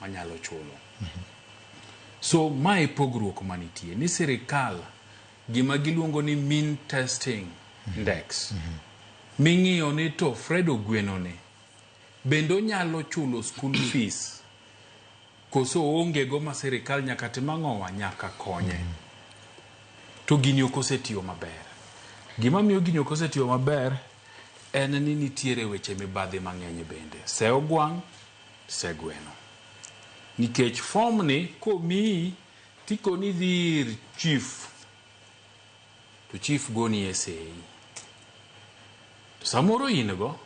manyalo chulo. So mae pogruok manitie ni sirikal gima giluongo ni mean testing index ming'iyo ni to Fred Ogweno ni bende onyalo chulo school fees koso oonge go ma sirikal nyaka tim ang'owa nyaka konye. To gini ok osetiyo maber. Gima miyo gini ok osetiyo maber en ni nitiere weche mibadhi mang'eny bende. Se ogwang', se gweno. Nikech form ni komiyi tikoni idhi ir chief to chief goni e sei. To samoro in go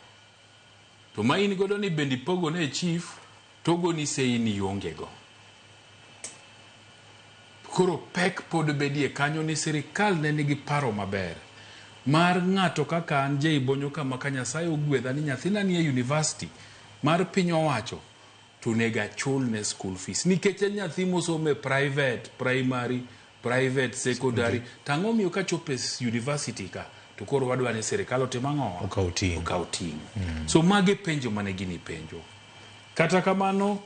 to ma in godo ni bende ipogo ne chief to ogoni sei ni ionge go. Koro pek pod bedie kanyo ni sirikal ne nigi paro maber mar ng'ato kaka an Jay Bonyo kama ka Nyasaye ogwedha ni nyathina nie university mar piny owacho to onego achulne school fees nikech en nyathi mosomo e private primary, private secondary to ang'o miyo kachopo e university ka to koro wadwa ni sirikal otim ang'owa? Okaw ting'. Okaw ting'. So mago e penjo mane gini penjo. Kata kamano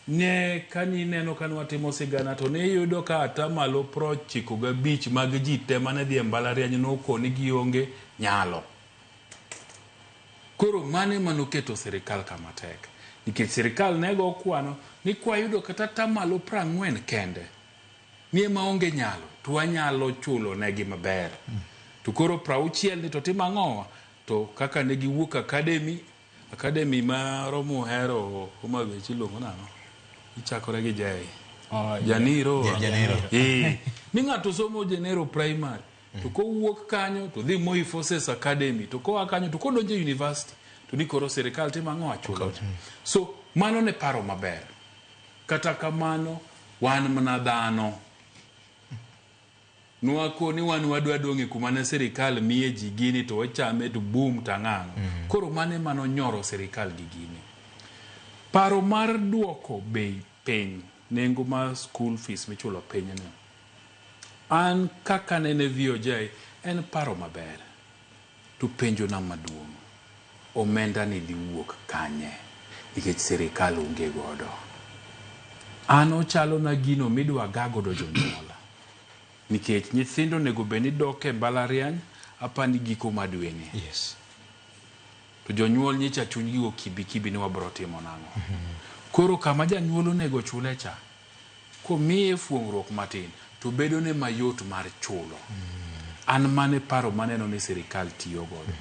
ne kanineno ka nwatimo sigana to niyudo ka atamalo 95 mag ji te mane dhi e mbalariany nokoni gionge nyalo. Koro mano ema noketo sirikal kama tek. Nikech sirikal ne go kwano ni kwayudo kata atamalo 40 kende ni ema onge nyalo to wanyalo chulo negi maber. To koro 60 ni to timo ang'owa? To kaka ne giwuok academy, academy moro muhero Homa Bay iluongo nang'o? Ichakore gi J. Oh, Janiro. Janero. Eh, ni ng'ato somo Janero primary to kowuok kanyo to dhi Moi Forces Academy to koa kanyo to kodonjo e university to ni koro sirikal timo ang'o achulo. So mano ne paro maber. Kata kamano wan mana dhano. Nwakoni wan wadwa dong' e kuma ne sirikal miye ji gini to wachame to boom tang'ang'o. Koro mano ema nonyoro sirikal gi gini. Paro mar duoko bei piny, nengo mar school fees michulo piny ni, an kaka anene VOJ en paro maber. To penjo na maduong', omenda ni dhi wuok kanye? Nikech sirikal onge godo. An ochalo na gino midwa ga godo jonyuol. Nikech nyithindo onego bed ni dok e mbalariany apani giko ma dwe ni. Yes. To jonyuol nyicha chunygi go kibi kibi ni wabro timo nang'o. Koro kama janyuol onego chule cha, komiye fuong'ruok matin to bedo ne mayot mar chulo. An mano e paro maneno ni sirikal tiyo godo.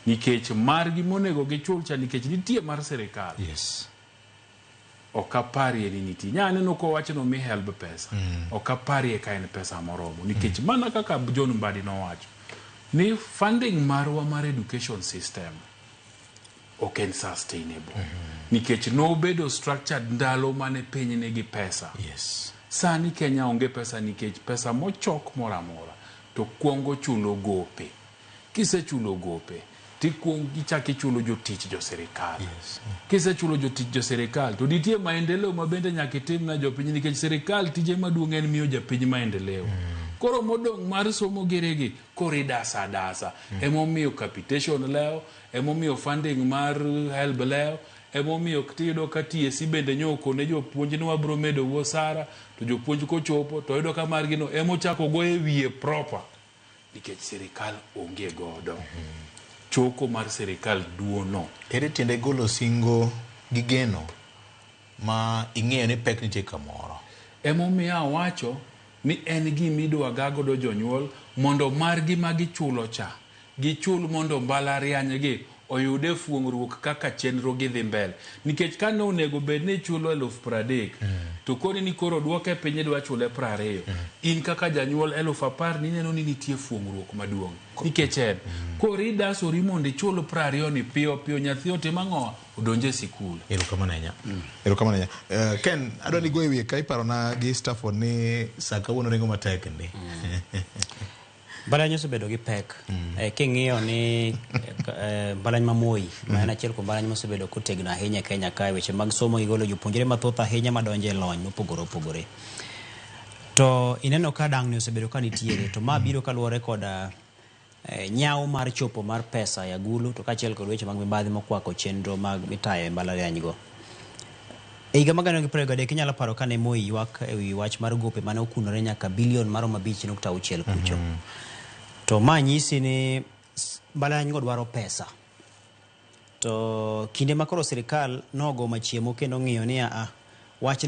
Nikech margi monego gichul cha nikech nitie mar sirikal. Yes. Ok aparie ni nitie. Nya aneno kowacho ni omi HELB pesa. Ok aparie ka en pesa moromo. Nikech mana kaka John Mbadi nowacho ni funding marwa mar education system ok en sustainable. Nikech nobedo structured ndalo mane piny nigi pesa. Yes. Sani Kenya onge pesa nikech pesa mochok moro amora to kuongo chulo gope. Kisechulo gope tikuong ichak ichulo jotich jo sirikal. Yes. Kisechulo jotich jo sirikal to nitie maendeleo ma bende nyaka itim na jopiny nikech sirikal tije maduong' en miyo japiny maendeleo. Koro modong' mar somo girigi koro idasa adasa. Emomiyo capitation lewo, emomiyo funding mar HELB lewo, emomiyo tiyudo ka TSC bende nyo okone jopuonj ni wabro medo osara to jopuonj kochopo to yudo ka margi no emochako go e wiye proper nikech sirikal onge godo. Choko mar sirikal duono. Ere tiende golo singo gi geno ma ing'eyo ni pek nitie kamoro? Emomiyo awacho ni en gima idwa ga godo jonyuol mondo margi ma gichulo cha gichul mondo mbalariany gi oyude fuong'ruok kaka chenro gi dhi mbele. Nikech kane onego bed ni ichulo 30,000 to koni ni koro duoke piny idwa chule 20. In kaka janyuol 10,000 nineno ni nitie fuong'ruok maduong'. Nikech en koro idasori mondo ichul 20 ni piyo piyo nyathi otim ang'o odonje e sikul. Erokamano ahinya. Erokamano ahinya. Ken, adwa ni goyo wiye ka iparona gi Stafford ni sa kawuono ringo matek ndi. Mbalariany osebedo gi pek. King'iyo ni mbalariany ma Moi, ma en achiel kuom mbalariany mosebedo kotegno ahinya e Kenya kae, weche mag somo gigolo jopuonjre mathoth ahinya madonjo e lony mopogore opogore. To ineno ka dang'ni osebedo ka nitiere, to ma biro kaluwore kod nyawo mar chopo mar pesa e agulu to kaachiel kod weche mag mibadhi mokwako chenro mag mitayo e mbalariany go. E higa mag 2023 inyalo paro kane Moi ywak e wi wach mar gope mane okunore nyaka bilion maromo 5.6 kucho. To ma nyisi ni mbalariany go dwaro pesa. To kinde ma koro sirikal nogo machiemo kendo ng'iyo ni a wach